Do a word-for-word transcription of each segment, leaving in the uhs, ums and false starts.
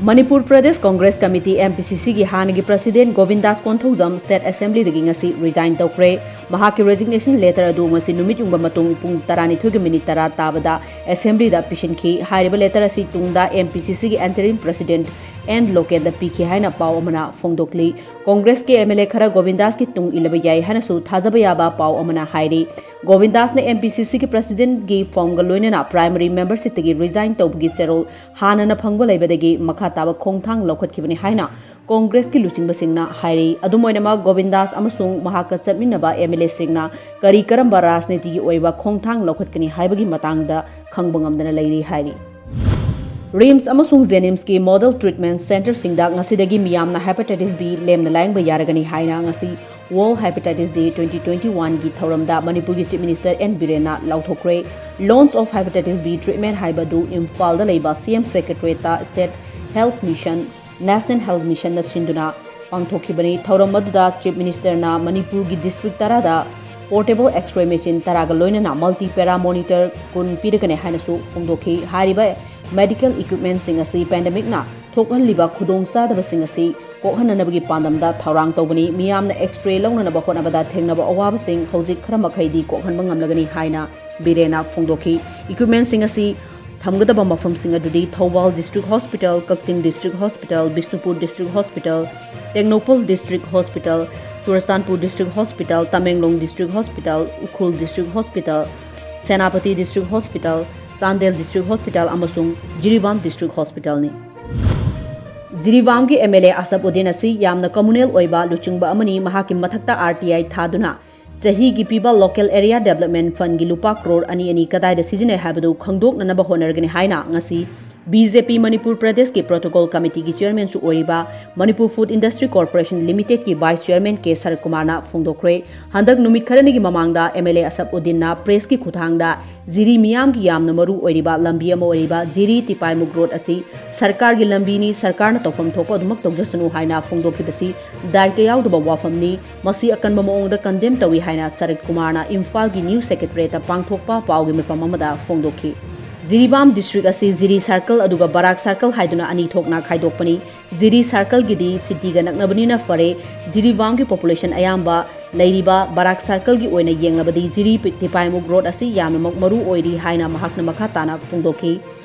Manipur Pradesh Congress committee, MPCCꯒꯤ ꯍꯥꯟꯅꯒꯤ president ꯒꯣꯕꯤꯟꯗꯥꯁ Konthoujam state assemblyꯗꯒꯤ ꯉꯁꯤ resign ꯇꯧꯈ꯭ꯔꯦ꯫ ꯃꯍꯥꯛꯀꯤ resignation letter ꯑꯗꯨ ꯉꯁꯤ ꯅꯨꯃꯤꯠ ꯌꯨꯡꯕ ꯃꯇꯨꯡ ꯄꯨꯡ ꯇꯔꯥꯅꯤꯊꯣꯏꯒ minute ꯇꯔꯥ ꯇꯥꯕꯗ assemblyꯗ ꯄꯤꯁꯤꯟꯈꯤ꯫ ꯍꯥꯏꯔꯤꯕ letter ꯑꯁꯤ ꯇꯨꯡꯗ MPCCꯒꯤ interim president N ꯂꯣꯀꯦꯟꯗ ꯄꯤꯈꯤ ꯍꯥꯏꯅ ꯄꯥꯎ ꯑꯃꯅ ꯐꯣꯡꯗꯣꯛꯂꯤ꯫ ꯀꯣꯡꯒ꯭ꯔꯦꯁꯀꯤ MLA ꯈꯔ ꯒꯣꯕꯤꯟꯗꯥꯁꯀꯤ ꯇꯨꯡ ꯏꯜꯂꯕ ꯌꯥꯏ ꯍꯥꯏꯅꯁꯨ ꯊꯥꯖꯕ ꯌꯥꯕ ꯄꯥꯎ ꯑꯃꯅ ꯍꯥꯏꯔꯤ꯫ ꯒꯣꯕꯤꯟꯗꯥꯁꯅ MPCCꯒꯤ presidentꯒꯤ formꯒ ꯂꯣꯏꯅꯅ primary membershipꯇꯒꯤ resign ꯇꯧꯕꯒꯤ ꯆꯦꯔꯣꯜ ꯍꯥꯟꯅꯅ ꯐꯪꯕ ꯂꯩꯕꯗꯒꯤ ꯃꯈꯥ ꯇꯥꯕ ꯈꯣꯡꯊꯥꯡ ꯂꯧꯈꯠꯈꯤꯕꯅꯤ ꯍꯥꯏꯅ ꯀꯣꯡꯒ꯭ꯔꯦꯁꯀꯤ ꯂꯨꯆꯤꯡꯕꯁꯤꯡꯅ ꯍꯥꯏꯔꯤ꯫ ꯑꯗꯨꯝ ꯑꯣꯏꯅꯃꯛ, ꯒꯣꯕꯤꯟꯗꯥꯁ ꯑꯃꯁꯨꯡ ꯃꯍꯥꯛꯀ ꯆꯠꯃꯤꯟꯅꯕ MLAꯁꯤꯡꯅ ꯀꯔꯤ ꯀꯔꯝꯕ ꯔꯥꯖꯅꯤꯇꯤꯒꯤ ꯑꯣꯏꯕ ꯈꯣꯡꯊꯥꯡ ꯂꯧꯈꯠꯀꯅꯤ ꯍꯥꯏꯕꯒꯤ ꯃꯇꯥꯡꯗ ꯈꯪꯕ ꯉꯝꯗꯅ ꯂꯩꯔꯤ ꯍꯥꯏꯔꯤ꯫ RIMS ꯑꯃꯁꯨꯡ JNIMSꯀꯤ model treatment centreꯁꯤꯡꯗ ꯉꯁꯤꯗꯒꯤ ꯃꯤꯌꯥꯝꯅ hepatitis B ꯂꯦꯝꯅ ꯂꯥꯌꯦꯡꯕ ꯌꯥꯔꯒꯅꯤ ꯍꯥꯏꯅ ꯉꯁꯤ World Hepatitis Day twenty twenty-oneꯒꯤ ꯊꯧꯔꯝꯗ ꯃꯅꯤꯄꯨꯔꯒꯤ Chief Minister N ꯕꯤꯔꯦꯟꯅ ꯂꯥꯎꯊꯣꯛꯈ꯭ꯔꯦ꯫ Launch of Hepatitis B treatment ꯍꯥꯏꯕ ꯑꯗꯨ ꯏꯝꯐꯥꯜꯗ ꯂꯩꯕ CM Secretariatꯇ State Health Mission, National Health Missionꯅ ꯁꯤꯟꯗꯨꯅ ꯄꯥꯡꯊꯣꯛꯈꯤꯕꯅꯤ꯫ ꯊꯧꯔꯝ ꯑꯗꯨꯗ Chief Ministerꯅ ꯃꯅꯤꯄꯨꯔꯒꯤ district ꯇꯔꯥꯗ portable X-ray machine ꯇꯔꯥꯒ ꯂꯣꯏꯅꯅ multi para monitor ꯀꯨꯟ ꯄꯤꯔꯒꯅꯤ ꯍꯥꯏꯅꯁꯨ ꯐꯣꯡꯗꯣꯛꯈꯤ꯫ ꯍꯥꯏꯔꯤꯕ medical equipmentꯁꯤꯡ ꯑꯁꯤ pandemicꯅ ꯊꯣꯛꯍꯜꯂꯤꯕ ꯈꯨꯗꯣꯡꯆꯥꯗꯕꯁꯤꯡ ꯑꯁꯤ ꯀꯣꯛꯍꯟꯅꯅꯕꯒꯤ ꯄꯥꯟꯗꯝꯗ ꯊꯧꯔꯥꯡ ꯇꯧꯕꯅꯤ꯫ ꯃꯤꯌꯥꯝꯅ X-ray ꯂꯧꯅꯅꯕ ꯍꯣꯠꯅꯕꯗ ꯊꯦꯡꯅꯕ ꯑꯋꯥꯕꯁꯤꯡ ꯍꯧꯖꯤꯛ ꯈꯔ ꯃꯈꯩꯗꯤ ꯀꯣꯛꯍꯟꯕ ꯉꯝꯂꯒꯅꯤ ꯍꯥꯏꯅ ꯕꯤꯔꯦꯟꯅ ꯐꯣꯡꯗꯣꯛꯈꯤ꯫ Equipmentꯁꯤꯡ ꯑꯁꯤ ꯊꯝꯒꯗꯕ ꯃꯐꯝꯁꯤꯡ ꯑꯗꯨꯗꯤ ꯊꯧꯕꯥꯜ District Hospital, ꯀꯛꯆꯤꯡ District Hospital, Bishnupur District Hospital, Tengnoupal District Hospital, Churachandpur District Hospital, Tamenglong District Hospital, Ukhrul District Hospital, Senapati District Hospital, Chandel District Hospital ꯑꯃꯁꯨꯡ ꯖꯤꯔꯤꯕꯥꯝ District Hospitalꯅꯤ꯫ ꯖꯤꯔꯤꯕꯥꯝꯒꯤ MLA ꯑꯁꯞ ꯎꯗꯤꯟ ꯑꯁꯤ ꯌꯥꯝꯅ communal ꯑꯣꯏꯕ ꯂꯨꯆꯤꯡꯕ ꯑꯃꯅꯤ꯫ ꯃꯍꯥꯛꯀꯤ ꯃꯊꯛꯇ RTI ꯊꯥꯗꯨꯅ ꯆꯍꯤꯒꯤ ꯄꯤꯕ Local Area Development Fundꯒꯤ ꯂꯨꯄꯥ ꯀ꯭ꯔꯣꯔ ꯑꯅꯤ ꯑꯅꯤ ꯀꯗꯥꯏꯗ ꯁꯤꯖꯤꯟꯅꯩ ꯍꯥꯏꯕꯗꯨ ꯈꯪꯗꯣꯛꯅꯅꯕ ꯍꯣꯠꯅꯔꯒꯅꯤ ꯍꯥꯏꯅ ꯉꯁꯤ BJP ꯃꯅꯤꯄꯨꯔ ꯄ꯭ꯔꯗꯦꯁꯀꯤ Protocol Committeeꯒꯤ chairmanꯁꯨ ꯑꯣꯏꯔꯤꯕ Manipur Food Industry Corporation Limitedꯀꯤ vice chairman K ꯁꯔꯠ ꯀꯨꯃꯥꯔꯅ ꯐꯣꯡꯗꯣꯛꯈ꯭ꯔꯦ꯫ ꯍꯟꯗꯛ ꯅꯨꯃꯤꯠ ꯈꯔꯅꯤꯒꯤ ꯃꯃꯥꯡꯗ MLA ꯑꯁꯞ ꯎꯗꯤꯟꯅ pressꯀꯤ ꯈꯨꯠꯊꯥꯡꯗ ꯖꯤꯔꯤ ꯃꯤꯌꯥꯝꯒꯤ ꯌꯥꯝꯅ ꯃꯔꯨ ꯑꯣꯏꯔꯤꯕ ꯂꯝꯕꯤ ꯑꯃ ꯑꯣꯏꯔꯤꯕ ꯖꯤꯔꯤ ꯇꯤꯄꯥꯏꯃꯨꯛ road ꯑꯁꯤ ꯁꯔꯀꯥꯔꯒꯤ ꯂꯝꯕꯤꯅꯤ, ꯁꯔꯀꯥꯔꯅ ꯇꯧꯐꯝ ꯊꯣꯛꯄ ꯑꯗꯨꯃꯛ ꯇꯧꯖꯁꯅꯨ ꯍꯥꯏꯅ ꯐꯣꯡꯗꯣꯛꯈꯤꯕꯁꯤ ꯗꯥꯏꯇ ꯌꯥꯎꯗꯕ ꯋꯥꯐꯝꯅꯤ꯫ ꯃꯁꯤ ꯑꯀꯟꯕ ꯃꯑꯣꯡꯗ condemn ꯇꯧꯏ ꯍꯥꯏꯅ ꯁꯔꯠ ꯀꯨꯃꯥꯔꯅ ꯏꯝꯐꯥꯜꯒꯤ News Secretariatꯇ ꯄꯥꯡꯊꯣꯛꯄ ꯄꯥꯎꯒꯤ ꯃꯤꯐꯝ ꯑꯃꯗ ꯐꯣꯡꯗꯣꯛꯈꯤ꯫ ꯖꯤꯔꯤꯕꯥꯝ ꯗꯤꯁꯇ꯭ꯔꯤꯛ ꯑꯁꯤ ꯖꯤꯔꯤ ꯁꯥꯔꯀꯜ ꯑꯗꯨꯒ ꯕꯔꯥꯛ ꯁꯥꯔꯀꯜ ꯍꯥꯏꯗꯨꯅ ꯑꯅꯤ ꯊꯣꯛꯅ ꯈꯥꯏꯗꯣꯛꯄꯅꯤ꯫ ꯖꯤꯔꯤ ꯁꯥꯔꯀꯜꯒꯤꯗꯤ ꯁꯤꯇꯤꯒ ꯅꯛꯅꯕꯅꯤꯅ ꯐꯔꯦ꯫ ꯖꯤꯔꯤꯕꯥꯝꯒꯤ ꯄꯣꯄꯨꯂꯦꯁꯟ ꯑꯌꯥꯝꯕ ꯂꯩꯔꯤꯕ ꯕꯔꯥꯛ ꯁꯥꯔꯀꯜꯒꯤ ꯑꯣꯏꯅ ꯌꯦꯡꯂꯕꯗꯤ ꯖꯤꯔꯤ ꯇꯤꯄꯥꯏꯃꯨꯛ ꯔꯣꯗ ꯑꯁꯤ ꯌꯥꯝꯅꯃꯛ ꯃꯔꯨ ꯑꯣꯏꯔꯤ ꯍꯥꯏꯅ ꯃꯍꯥꯛꯅ ꯃꯈꯥ ꯇꯥꯅ ꯐꯣꯡꯗꯣꯛꯈꯤ꯫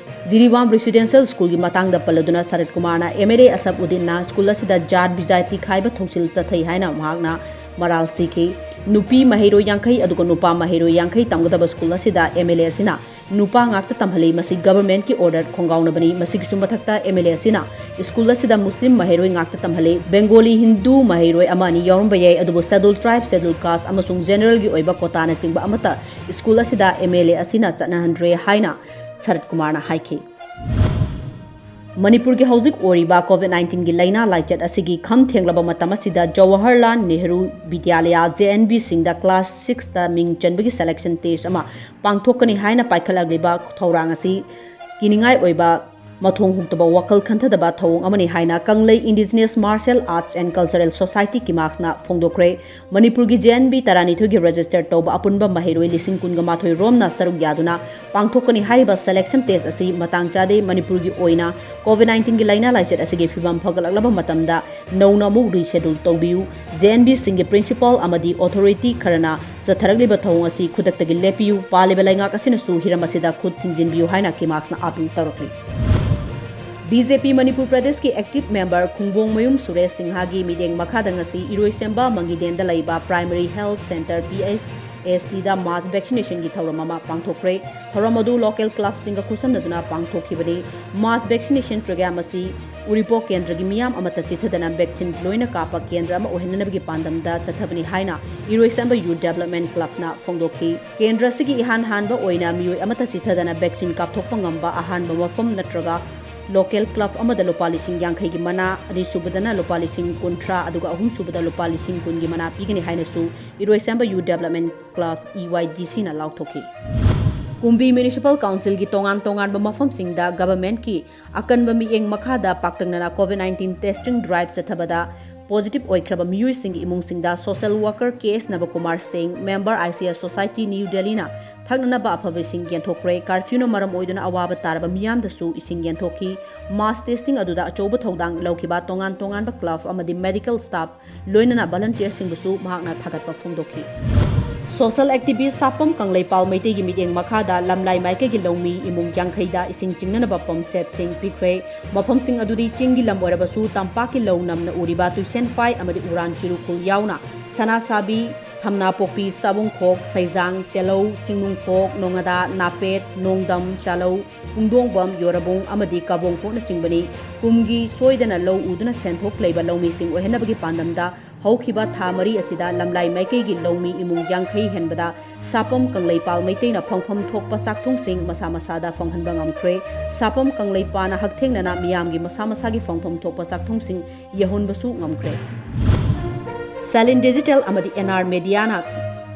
ꯖꯤꯔꯤꯕꯥꯝ ꯔꯦꯁꯤꯗꯦꯟꯁꯤꯌꯦꯜ ꯁ꯭ꯀꯨꯜꯒꯤ ꯃꯇꯥꯡꯗ ꯄꯜꯂꯗꯨꯅ ꯁꯔꯠ ꯀꯨꯃꯥꯔꯅ M L A Asaf ꯎꯗꯤꯟꯅ school ꯑꯁꯤꯗ ꯖꯥꯠ ꯕꯤꯖꯥꯇꯤ ꯈꯥꯏꯕ ꯊꯧꯁꯤꯜ ꯆꯠꯊꯩ ꯍꯥꯏꯅ ꯃꯍꯥꯛꯅ ꯃꯔꯥꯜ ꯁꯤꯈꯤ꯫ ꯅꯨꯄꯤ ꯃꯍꯩꯔꯣꯏ ꯌꯥꯡꯈꯩ ꯑꯗꯨꯒ ꯅꯨꯄꯥ ꯃꯍꯩꯔꯣꯏ ꯌꯥꯡꯈꯩ ꯇꯝꯒꯗꯕ ꯁ꯭ꯀꯨꯜ ꯑꯁꯤꯗ ꯑꯦꯝ ꯑꯦꯜ ꯑꯦ ꯑꯁꯤꯅ ꯅꯨꯄꯥ ꯉꯥꯛꯇ ꯇꯝꯍꯜꯂꯤ꯫ ꯃꯁꯤ ꯒꯚꯔꯟꯃꯦꯟꯠꯀꯤ ꯑꯣꯔꯗꯔ ꯈꯣꯡꯒꯥꯎꯅꯕꯅꯤ꯫ ꯃꯁꯤꯒꯤꯁꯨ ꯃꯊꯛꯇ ꯑꯦꯝ ꯑꯦꯜ ꯑꯦ ꯑꯁꯤꯅ ꯁ꯭ꯀꯨꯜ ꯑꯁꯤꯗ ꯃꯨꯁꯂꯤꯝ ꯃꯍꯩꯔꯣꯏ ꯉꯥꯛꯇ ꯇꯝꯍꯜꯂꯤ꯫ ꯕꯦꯡꯒꯣꯂꯤ ꯍꯤꯟꯗꯨ ꯃꯍꯩꯔꯣꯏ ꯑꯃ ꯑꯅꯤ ꯌꯥꯎꯔꯝꯕ ꯌꯥꯏ, ꯑꯗꯨꯕꯨ ꯁꯦꯗꯨꯜ ꯇ꯭ꯔꯥꯏꯕ, ꯁꯦꯗꯨꯜ ꯀꯥꯁ ꯑꯃꯁꯨꯡ ꯖꯦꯅꯔꯦꯜꯒꯤ ꯑꯣꯏꯕ ꯀꯣꯇꯥꯅꯆꯤꯡꯕ ꯑꯃꯠꯇ ꯁ꯭ꯀꯨꯜ ꯑꯁꯤꯗ ꯑꯦꯝ ꯑꯦꯜ ꯑꯦ ꯑꯁꯤꯅ ꯆꯠꯅꯍꯟꯗ꯭ꯔꯦ ꯍꯥꯏꯅ ꯁꯔꯠ ꯀꯨꯃꯥꯔꯅ ꯍꯥꯏꯈꯤ꯫ ꯃꯅꯤꯄꯨꯔꯒꯤ ꯍꯧꯖꯤꯛ ꯑꯣꯏꯔꯤꯕ ꯀꯣꯚꯤꯗ ꯅꯥꯏꯟꯇꯤꯟꯒꯤ ꯂꯥꯏꯅꯥ ꯂꯥꯏꯆꯠ ꯑꯁꯤꯒꯤ ꯈꯝ ꯊꯦꯡꯂꯕ ꯃꯇꯝ ꯑꯁꯤꯗ ꯖꯋꯥꯍꯔꯂꯥꯜ ꯅꯦꯍꯔꯨ ꯕꯤꯗ꯭ꯌꯥꯂꯌꯥ, ꯖꯦ ꯑꯦꯟ ꯕꯤꯁꯤꯡꯗ ꯀ꯭ꯂꯥꯁ ꯁꯤꯛꯁꯇ ꯃꯤꯡ ꯆꯟꯕꯒꯤ ꯁꯦꯂꯦꯛꯁꯟ ꯇꯦꯁ ꯑꯃ ꯄꯥꯡꯊꯣꯛꯀꯅꯤ ꯍꯥꯏꯅ ꯄꯥꯏꯈꯠꯂꯛꯂꯤꯕ ꯊꯧꯔꯥꯡ ꯑꯁꯤ ꯀꯤꯅꯤꯡꯉꯥꯏ ꯑꯣꯏꯕ, ꯃꯊꯣꯡ ꯍꯨꯛꯇꯕ ꯋꯥꯈꯜ ꯈꯟꯊꯗꯕ ꯊꯧꯑꯣꯡ ꯑꯃꯅꯤ ꯍꯥꯏꯅ Kanglei indigenous martial arts and cultural society, ꯀꯤꯃꯥꯛꯁꯅ ꯐꯣꯡꯗꯣꯛꯈ꯭ꯔꯦ꯫ ꯃꯅꯤꯄꯨꯔꯒꯤ ꯖꯦ ꯑꯦꯟ ꯕꯤ ꯇꯔꯥꯅꯤꯊꯣꯏꯒꯤ ꯔꯦꯖꯤꯁꯇꯔ ꯇꯧꯕ ꯑꯄꯨꯟꯕ ꯃꯍꯩꯔꯣꯏ ꯂꯤꯁꯤꯡ ꯀꯨꯟꯒ ꯃꯥꯊꯣꯏ ꯔꯣꯝꯅ ꯁꯔꯨꯛ ꯌꯥꯗꯨꯅ ꯄꯥꯡꯊꯣꯛꯀꯅꯤ ꯍꯥꯏꯔꯤꯕ ꯁꯦꯂꯦꯛꯁꯟ ꯇꯦꯁ ꯑꯁꯤ ꯃꯇꯥꯡ ꯆꯥꯗꯦ꯫ ꯃꯅꯤꯄꯨꯔꯒꯤ ꯑꯣꯏꯅ ꯀꯣꯚꯤꯗ ꯅꯥꯏꯟꯇꯤꯟꯒꯤ ꯂꯥꯏꯅꯥ ꯂꯥꯏꯆꯠ ꯑꯁꯤꯒꯤ ꯐꯤꯕꯝ ꯐꯒꯠꯂꯛꯂꯕ ꯃꯇꯝꯗ ꯅꯧꯅ ꯑꯃꯨꯛ ꯔꯤꯁꯦꯗꯨꯜ ꯇꯧꯕꯤꯌꯨ꯫ ꯖꯦ ꯑꯦꯟ ꯕꯤꯁꯤꯡꯒꯤ ꯄ꯭ꯔꯤꯟꯁꯤꯄꯥꯜ ꯑꯃꯗꯤ ꯑꯣꯊꯣꯔꯤꯇꯤ ꯈꯔꯅ ꯆꯠꯊꯔꯛꯂꯤꯕ ꯊꯧꯑꯣꯡ ꯑꯁꯤ ꯈꯨꯗꯛꯇꯒꯤ ꯂꯦꯞꯄꯤꯌꯨ꯫ ꯄꯥꯜꯂꯤꯕ ꯂꯩꯉꯥꯛ ꯑꯁꯤꯅꯁꯨ ꯍꯤꯔꯝ ꯑꯁꯤꯗ ꯈꯨꯠ ꯊꯤꯡꯖꯤꯟꯕꯤꯌꯨ ꯍꯥꯏꯅ ꯀꯤꯃꯥꯛꯁꯅ ꯑꯥꯄꯤꯜ ꯇꯧꯔꯛꯂꯤ꯫ ꯕꯤ ꯖꯦ ꯄꯤ ꯃꯅꯤꯄꯨꯔ ꯄ꯭ꯔꯗꯦꯁꯀꯤ ꯑꯦꯛꯇꯤꯚ ꯃꯦꯝꯕꯔ ꯈꯨꯡꯕꯣꯡꯃꯌꯨꯝ ꯁꯨꯔꯦꯁ ꯁꯤꯡꯍꯒꯤ ꯃꯤꯠꯌꯦꯡ ꯃꯈꯥꯗ ꯉꯁꯤ ꯏꯔꯣꯏꯁꯦꯝꯕ ꯃꯪꯒꯤꯗꯦꯟꯗ ꯂꯩꯕ primary health centre, P H A ꯁꯤꯗ ꯃꯥꯁ ꯚꯦꯛꯁꯤꯅꯦꯁꯟꯒꯤ ꯊꯧꯔꯝ ꯑꯃ ꯄꯥꯡꯊꯣꯛꯈ꯭ꯔꯦ꯫ ꯊꯧꯔꯝ ꯑꯗꯨ ꯂꯣꯀꯦꯜ ꯀ꯭ꯂꯕꯁꯤꯡꯒ ꯈꯨꯠꯁꯝꯅꯗꯨꯅ ꯄꯥꯡꯊꯣꯛꯈꯤꯕꯅꯤ꯫ ꯃꯥꯁ ꯚꯦꯛꯁꯤꯅꯦꯁꯟ ꯄ꯭ꯔꯣꯒ꯭ꯔꯥꯝ ꯑꯁꯤ ꯎꯔꯤꯄꯣꯛ ꯀꯦꯟꯗ꯭ꯔꯒꯤ ꯃꯤꯌꯥꯝ ꯑꯃꯠꯇ ꯆꯤꯠꯊꯗꯅ ꯚꯦꯛꯁꯤꯟ ꯂꯣꯏꯅ ꯀꯥꯞꯄ ꯀꯦꯟꯗ꯭ꯔ ꯑꯃ ꯑꯣꯏꯍꯟꯅꯕꯒꯤ ꯄꯥꯟꯗꯝꯗ ꯆꯠꯊꯕꯅꯤ ꯍꯥꯏꯅ ꯏꯔꯣꯏꯁꯦꯝꯕ ꯌꯨꯊ ꯗꯦꯕꯂꯞꯃꯦꯟ ꯀ꯭ꯂꯕꯅ ꯐꯣꯡꯗꯣꯛꯈꯤ꯫ ꯀꯦꯟꯗ꯭ꯔ ꯑꯁꯤꯒꯤ ꯏꯍꯥꯟ ꯍꯥꯟꯕ ꯑꯣꯏꯅ ꯃꯤꯑꯣꯏ ꯑꯃꯠꯇ ꯆꯤꯠꯊꯗꯅ ꯚꯦꯛꯁꯤꯟ ꯀꯥꯞꯊꯣꯛꯄ ꯉꯝꯕ ꯑꯍꯥꯟꯕ ꯃꯐꯝ ꯅꯠꯇ꯭ꯔꯒ ꯂꯣꯀꯦꯜ ꯀ꯭ꯂꯕ ꯑꯃꯗ ꯂꯨꯄꯥ ꯂꯤꯁꯤꯡ ꯌꯥꯡꯈꯩꯒꯤ ꯃꯅꯥ, ꯑꯅꯤꯁꯨꯕꯗꯅ ꯂꯨꯄꯥ ꯂꯤꯁꯤꯡ ꯀꯨꯟꯊ꯭ꯔꯥ, ꯑꯗꯨꯒ ꯑꯍꯨꯝꯁꯨꯕꯗ ꯂꯨꯄꯥ ꯂꯤꯁꯤꯡ ꯀꯨꯟꯒꯤ ꯃꯅꯥ ꯄꯤꯒꯅꯤ ꯍꯥꯏꯅꯁꯨ ꯏꯔꯣꯏꯁꯦꯝꯕ ꯌꯨꯊ ꯗꯦꯕꯂꯞꯃꯦꯟ ꯀ꯭ꯂꯕ, ꯏ ꯋꯥꯏ ꯗꯤ ꯁꯤꯅ ꯂꯥꯎꯊꯣꯛꯈꯤ꯫ ꯀꯨꯝꯕꯤ ꯃ꯭ꯌꯨꯅꯤꯁꯤꯄꯥꯜ ꯀꯥꯎꯟꯁꯤꯜꯒꯤ ꯇꯣꯉꯥꯟ ꯇꯣꯉꯥꯟꯕ ꯃꯐꯝꯁꯤꯡꯗ ꯒꯚꯔꯟꯃꯦꯟꯠꯀꯤ ꯑꯀꯟꯕ ꯃꯤꯠꯌꯦꯡ ꯃꯈꯥꯗ ꯄꯥꯛꯇꯛꯅꯅ ꯀꯣꯚꯤꯗ ꯅꯥꯏꯟꯇꯤꯟ ꯇꯦꯁꯇꯤꯡ ꯗ꯭ꯔꯥꯏꯚ ꯆꯠꯊꯕꯗ ꯄꯣꯖꯤꯇꯤꯚ ꯑꯣꯏꯈ꯭ꯔꯕ ꯃꯤꯑꯣꯏꯁꯤꯡꯒꯤ ꯏꯃꯨꯡꯁꯤꯡꯗ ꯁꯣꯁꯤꯌꯦꯜ ꯋꯥꯔꯀꯔ ꯀꯦ ꯑꯦꯁ ꯅꯕꯀꯨꯃꯥꯔ ꯁꯤꯡ, member I C S society new ꯗꯦꯜꯂꯤꯅ ꯊꯛꯅꯅꯕ ꯑꯐꯕꯁꯤꯡ ꯌꯦꯟꯊꯣꯛꯈ꯭ꯔꯦ꯫ ꯀꯥꯔꯐ꯭ꯌꯨꯅ ꯃꯔꯝ ꯑꯣꯏꯗꯨꯅ ꯑꯋꯥꯕ ꯇꯥꯔꯕ ꯃꯤꯌꯥꯝꯗꯁꯨ ꯏꯁꯤꯡ ꯌꯦꯟꯊꯣꯛꯈꯤ꯫ ꯃꯥꯁ ꯇꯦꯁꯇꯤꯡ ꯑꯗꯨꯗ ꯑꯆꯧꯕ ꯊꯧꯗꯥꯡ ꯂꯧꯈꯤꯕ ꯇꯣꯉꯥꯟ ꯇꯣꯉꯥꯟꯕ ꯀ꯭ꯂꯕ ꯑꯃꯗꯤ ꯃꯦꯗꯤꯀꯦꯜ ꯁ꯭ꯇꯥꯐ, ꯂꯣꯏꯅꯅ ꯚꯣꯂꯨꯟꯇꯤꯌꯔꯁꯤꯡꯕꯨꯁꯨ ꯃꯍꯥꯛꯅ ꯊꯥꯒꯠꯄ ꯐꯣꯡꯗꯣꯛꯈꯤ꯫ ꯁꯣꯁꯤꯌꯦꯜ ꯑꯦꯛꯇꯤꯚꯤꯁ ꯁꯥꯄꯝ ꯀꯪꯂꯩꯄꯥꯜ ꯃꯩꯇꯩꯒꯤ ꯃꯤꯠꯌꯦꯡ ꯃꯈꯥꯗ ꯂꯝꯂꯥꯏ ꯃꯥꯏꯀꯩꯒꯤ ꯂꯧꯃꯤ ꯏꯃꯨꯡ ꯌꯥꯡꯈꯩꯗ ꯏꯁꯤꯡ ꯆꯤꯡꯅꯅꯕ ꯄꯝ ꯁꯦꯠꯁꯤꯡ ꯄꯤꯈ꯭ꯔꯦ꯫ ꯃꯐꯝꯁꯤꯡ ꯑꯗꯨꯗꯤ ꯆꯤꯡꯒꯤ ꯂꯝ ꯑꯣꯏꯔꯕꯁꯨ ꯇꯝꯄꯥꯛꯀꯤ ꯂꯧ ꯅꯝꯅ ꯎꯔꯤꯕ ꯇꯨꯏꯁꯦꯟꯐꯥꯏ ꯑꯃꯗꯤ ꯎꯔꯥꯟ ꯆꯤꯔꯨꯈꯨꯜ ꯌꯥꯎꯅ ꯁꯅꯥꯁꯥꯕꯤ, ꯊꯝꯅꯥꯄꯣꯛꯄꯤ, ꯆꯥꯕꯨꯡꯈꯣꯛ, ꯁꯩꯖꯥꯡ, ꯇꯦꯂꯧ, ꯆꯤꯡꯅꯨꯡꯈꯣꯛ, ꯅꯣꯡꯉꯥꯗꯥ, ꯅꯥꯄꯦꯠ, ꯅꯣꯡꯗꯝ, ꯆꯥꯂꯧ, ꯄꯨꯡꯗꯣꯡꯕꯝ, ꯌꯣꯔꯕꯨꯡ ꯑꯃꯗꯤ ꯀꯥꯕꯣꯡꯈꯣꯛꯅꯆꯤꯡꯕꯅꯤ꯫ ꯀꯨꯝꯒꯤ ꯁꯣꯏꯗꯅ ꯂꯧ ꯎꯗꯨꯅ ꯁꯦꯟꯊꯣꯛ ꯂꯩꯕ ꯂꯧꯃꯤꯁꯤꯡ ꯑꯣꯏꯍꯟꯅꯕꯒꯤ ꯄꯥꯟꯗꯝꯗ ꯍꯧꯈꯤꯕ ꯊꯥ ꯃꯔꯤ ꯑꯁꯤꯗ ꯂꯝꯂꯥꯏ ꯃꯥꯏꯀꯩꯒꯤ ꯂꯧꯃꯤ ꯏꯃꯨꯡ ꯌꯥꯡꯈꯩ ꯍꯦꯟꯕꯗ ꯁꯥꯄꯝ ꯀꯪꯂꯩꯄꯥꯜ ꯃꯩꯇꯩꯅ ꯐꯪꯐꯝ ꯊꯣꯛꯄ ꯆꯥꯛꯊꯨꯡꯁꯤꯡ ꯃꯁꯥ ꯃꯁꯥꯗ ꯐꯪꯍꯟꯕ ꯉꯝꯈ꯭ꯔꯦ꯫ ꯁꯥꯄꯝ ꯀꯪꯂꯩꯄꯥꯜꯅ ꯍꯛꯊꯦꯡꯅꯅ ꯃꯤꯌꯥꯝꯒꯤ ꯃꯁꯥ ꯃꯁꯥꯒꯤ ꯐꯪꯐꯝ ꯊꯣꯛꯄ ꯆꯥꯛꯊꯨꯡꯁꯤꯡ ꯌꯧꯍꯟꯕꯁꯨ ꯉꯝꯈ꯭ꯔꯦ꯫ ꯁꯦꯂꯤꯟ ꯗꯤꯖꯤꯇꯦꯜ ꯑꯃꯗꯤ ꯑꯦꯟ ꯑꯥꯔ ꯃꯦꯗꯤꯌꯥꯅ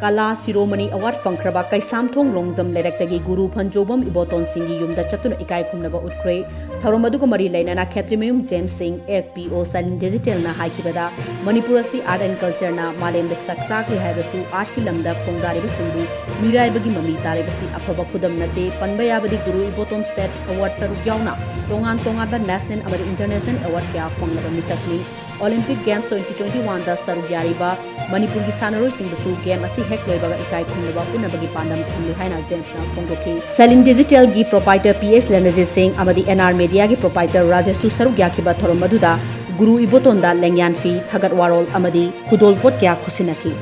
ꯀꯂꯥ ꯁꯤꯔꯣꯃꯅꯤ ꯑꯦꯋꯥꯔꯗ ꯐꯪꯈ꯭ꯔꯕ ꯀꯩꯁꯥꯝꯊꯣꯡ ꯂꯣꯡꯖꯝ ꯂꯩꯔꯛꯇꯒꯤ ꯒꯨꯔꯨ ꯐꯟꯖꯧꯕꯝ ꯏꯕꯣꯇꯣꯟ ꯁꯤꯡꯒꯤ ꯌꯨꯝꯗ ꯆꯠꯇꯨꯅ ꯏꯀꯥꯏ ꯈꯨꯝꯅꯕ ꯎꯠꯈ꯭ꯔꯦ꯫ ꯊꯧꯔꯝ ꯑꯗꯨꯒ ꯃꯔꯤ ꯂꯩꯅꯅ ꯈꯦꯇ꯭ꯔꯤꯃꯌꯨꯝ ꯖꯦꯝꯁ ꯁꯤꯡ, ꯑꯦꯐ ꯄꯤ ꯑꯣ, ꯁꯦꯂꯤꯟ ꯗꯤꯖꯤꯇꯦꯜꯅ ꯍꯥꯏꯈꯤꯕꯗ, ꯃꯅꯤꯄꯨꯔ ꯑꯁꯤ ꯑꯥꯔꯠ ꯑꯦꯟ ꯀꯜꯆꯔꯅ ꯃꯥꯂꯦꯝꯗ ꯁꯛ ꯇꯥꯛꯂꯤ ꯍꯥꯏꯕꯁꯨ ꯑꯥꯔꯠꯀꯤ ꯂꯝꯗ ꯈꯣꯡꯗꯥꯔꯤꯕꯁꯤꯡꯕꯨ ꯃꯤꯔꯥꯏꯕꯒꯤ ꯃꯃꯤ ꯇꯥꯔꯤꯕꯁꯤ ꯑꯐꯕ ꯈꯨꯗꯝ ꯅꯠꯇꯦ꯫ ꯄꯟꯕ ꯌꯥꯕꯗꯤ ꯒꯨꯔꯨ ꯏꯕꯣꯇꯣꯟ ꯁ꯭ꯇꯦꯠ ꯑꯦꯋꯥꯔꯗ ꯇꯔꯨꯛ ꯌꯥꯎꯅ ꯇꯣꯉꯥꯟ ꯇꯣꯉꯥꯟꯕ ꯅꯦꯁꯅꯦꯜ ꯑꯃꯗꯤ ꯏꯟꯇꯔꯅꯦꯁꯅꯦꯜ ꯑꯦꯋꯥꯔꯗ ꯀꯌꯥ ꯐꯪꯂꯕ ꯃꯤꯁꯛꯅꯤ꯫ ꯑꯣꯂꯤꯝꯄꯤꯛ ꯒꯦꯝꯁ twenty twenty-oneꯗ ꯁꯔꯨꯛ ꯌꯥꯔꯤꯕ ꯃꯅꯤꯄꯨꯔꯒꯤ ꯁꯥꯟꯅꯔꯣꯏꯁꯤꯡꯕꯨꯁꯨ ꯒꯦꯝ ꯑꯁꯤ ꯍꯦꯛ ꯂꯣꯏꯕꯒ ꯏꯀꯥꯏ ꯈꯨꯝꯅꯕ ꯎꯠꯅꯕꯒꯤ ꯄꯥꯟꯗꯝ ꯊꯝꯂꯤ ꯍꯥꯏꯅ ꯖꯦꯝꯁꯅ ꯐꯣꯡꯗꯣꯛꯈꯤ꯫ ꯁꯦꯂꯤꯟ ꯗꯤꯖꯤꯇꯦꯜꯒꯤ ꯄ꯭ꯔꯣꯄꯥꯏꯇꯔ ꯄꯤ ꯑꯦꯁ ꯂꯦꯅꯖꯤꯠ ꯁꯤꯡ ꯑꯃꯗꯤ ꯑꯦꯟ ꯑꯥꯔ ꯃꯦꯗꯤꯌꯥꯒꯤ ꯄ꯭ꯔꯣꯄꯥꯏꯇꯔ ꯔꯥꯖꯦꯁꯁꯨ ꯁꯔꯨꯛ ꯌꯥꯈꯤꯕ ꯊꯧꯔꯝ ꯑꯗꯨꯗ ꯒꯨꯔꯨ ꯏꯕꯣꯇꯣꯟꯗ ꯂꯦꯡꯌꯥꯟ ꯐꯤ, ꯊꯥꯒꯠ ꯋꯥꯔꯣꯜ ꯑꯃꯗꯤ ꯈꯨꯗꯣꯜꯄꯣꯠ ꯀꯌꯥ ꯈꯨꯠꯁꯤꯟꯅꯈꯤ꯫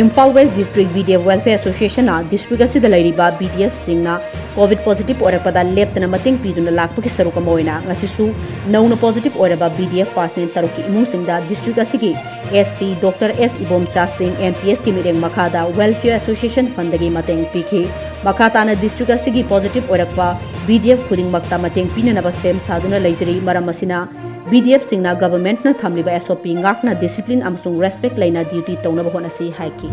Imphal west district B D F welfare ꯑꯦꯁꯣꯁꯤꯌꯦꯁꯟꯅ ꯗꯤꯁꯇ꯭ꯔꯤꯛ ꯑꯁꯤꯗ ꯂꯩꯔꯤꯕ ꯕꯤ ꯗꯤ ꯑꯦꯐꯁꯤꯡꯅ ꯀꯣꯚꯤꯗ ꯄꯣꯖꯤꯇꯤꯚ ꯑꯣꯏꯔꯛꯄꯗ ꯂꯦꯞꯇꯅ ꯃꯇꯦꯡ ꯄꯤꯗꯨꯅ ꯂꯥꯛꯄꯒꯤ ꯁꯔꯨꯛ ꯑꯃ ꯑꯣꯏꯅ ꯉꯁꯤꯁꯨ ꯅꯧꯅ ꯄꯣꯖꯤꯇꯤꯚ ꯑꯣꯏꯔꯕ ꯕꯤ ꯗꯤ ꯑꯦꯐ ꯄꯥꯔꯁꯅꯦꯜ ꯇꯔꯨꯛꯀꯤ ꯏꯃꯨꯡꯁꯤꯡꯗ ꯗꯤꯁꯇ꯭ꯔꯤꯛ ꯑꯁꯤꯒꯤ ꯑꯦꯁ ꯄꯤ ꯗꯣꯛꯇꯔ ꯑꯦꯁ ꯏꯕꯣꯝꯆꯥ ꯁꯤꯡ, ꯑꯦꯝ ꯄꯤ ꯑꯦꯁꯀꯤ ꯃꯤꯠꯌꯦꯡ ꯃꯈꯥꯗ ꯋꯦꯜꯐꯤꯌꯔ ꯑꯦꯁꯣꯁꯤꯌꯦꯁꯟ ꯐꯟꯗꯒꯤ ꯃꯇꯦꯡ ꯄꯤꯈꯤ꯫ ꯃꯈꯥ ꯇꯥꯅ ꯗꯤꯁꯇ꯭ꯔꯤꯛ ꯑꯁꯤꯒꯤ ꯄꯣꯖꯤꯇꯤꯚ ꯑꯣꯏꯔꯛꯄ ꯕꯤ ꯗꯤ ꯑꯦꯐ ꯈꯨꯗꯤꯡꯃꯛꯇ ꯃꯇꯦꯡ ꯄꯤꯅꯅꯕ ꯁꯦꯝ ꯁꯥꯗꯨꯅ ꯂꯩꯖꯔꯤ꯫ ꯃꯔꯝ ꯑꯁꯤꯅ ꯕꯤ ꯗꯤ ꯑꯦꯐꯁꯤꯡꯅ ꯒꯚꯔꯟꯃꯦꯟꯠꯅ ꯊꯝꯂꯤꯕ ꯑꯦꯁ ꯑꯣ ꯄꯤ ꯉꯥꯛꯅ ꯗꯤꯁꯤꯄ꯭ꯂꯤꯟ ꯑꯃꯁꯨꯡ ꯔꯦꯁꯄꯦꯛ ꯂꯩꯅ ꯗ꯭ꯌꯨꯇꯤ ꯇꯧꯅꯕ ꯍꯣꯠꯅꯁꯤ ꯍꯥꯏꯈꯤ꯫